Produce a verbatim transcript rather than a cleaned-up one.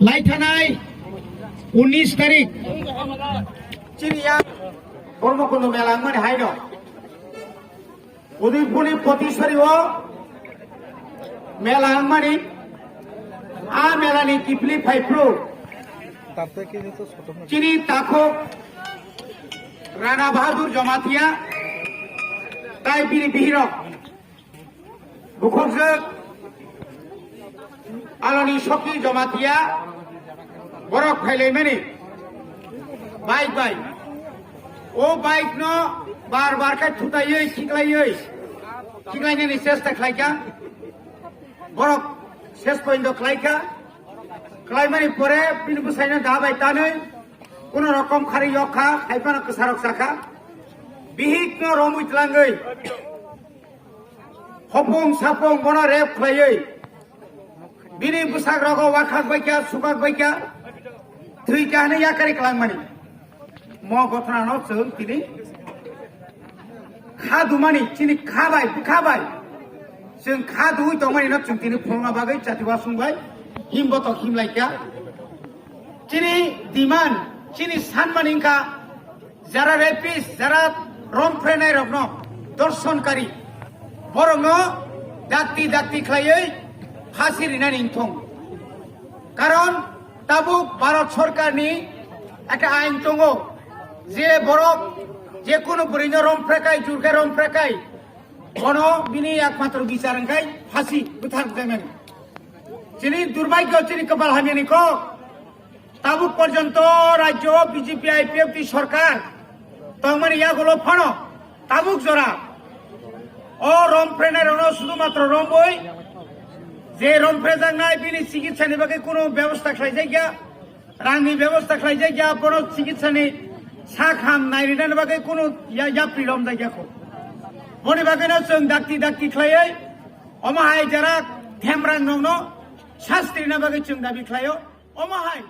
Laithanai unis tarik chini yang Bormokundw mela wngmani haino Udaipurni Potiswari o mela wngmani, a melani kiphilwi phaiphru chini takhuk Rana Bahadur Jamatia tai bini bihirok bukhukjwk Aloni Soki Jamatia borok phailaimani bike bai. O bike no bar bar khe thutaiwi khiklaiwi khiklainani chesta khlaikha. Borok ses poindo khlaikha. Khlaimani pore bini bwsaino da bai tanwi kuno rokom khari yok kha, hai phano kwsarok sakha. Bihik no romwi tlangwi hopung sapung bono rep khlaiwi bini bwsak rogo wakhak baikha, sukak baikha, thwi kha hwnwi yakari kwlangmani. Mo gothnano chwng tini kha dumani, chini kha bai, bwkha bai chwng kha duwi tongmani no chwng tini phulna bagwi chati wasung bai himbo to himlaikha. Chini demand, chini sanmani wngkha jara rapist, jara rom phrenai rokno, dorshon kari, borokno dakti dakti khlaiwi phasi rinani wngthong. Karon tabuk Bharat Sorkarni ekta ain tongo, je borok je kunu bwrwino rom phrekai, jurkhe rom phrekai, bono bini ekmatro bichar wngkhai phasi bwthar bwtharnani. Chini durbhagyo, chini kwpal hamyani kok. Tabuk porjonto rajyo B J P I P F T sorkar tongmani yagulo phano tabuk jora o rom phrenai rokno sudu matro romboi je rom phrejaknai bini chikitsa ni bagwi kunu bebosta khlaijakya, rangni bebosta khlaijakya, bono chikitsa ni sak ham nairinani bagwi kunu ya-, yapri romjakya kho. Boni bagwino chwng dakti dakti khlaiwi omo hai jara themrang rokno sasti rina bagwi chwng dabi khlaio. Omo hai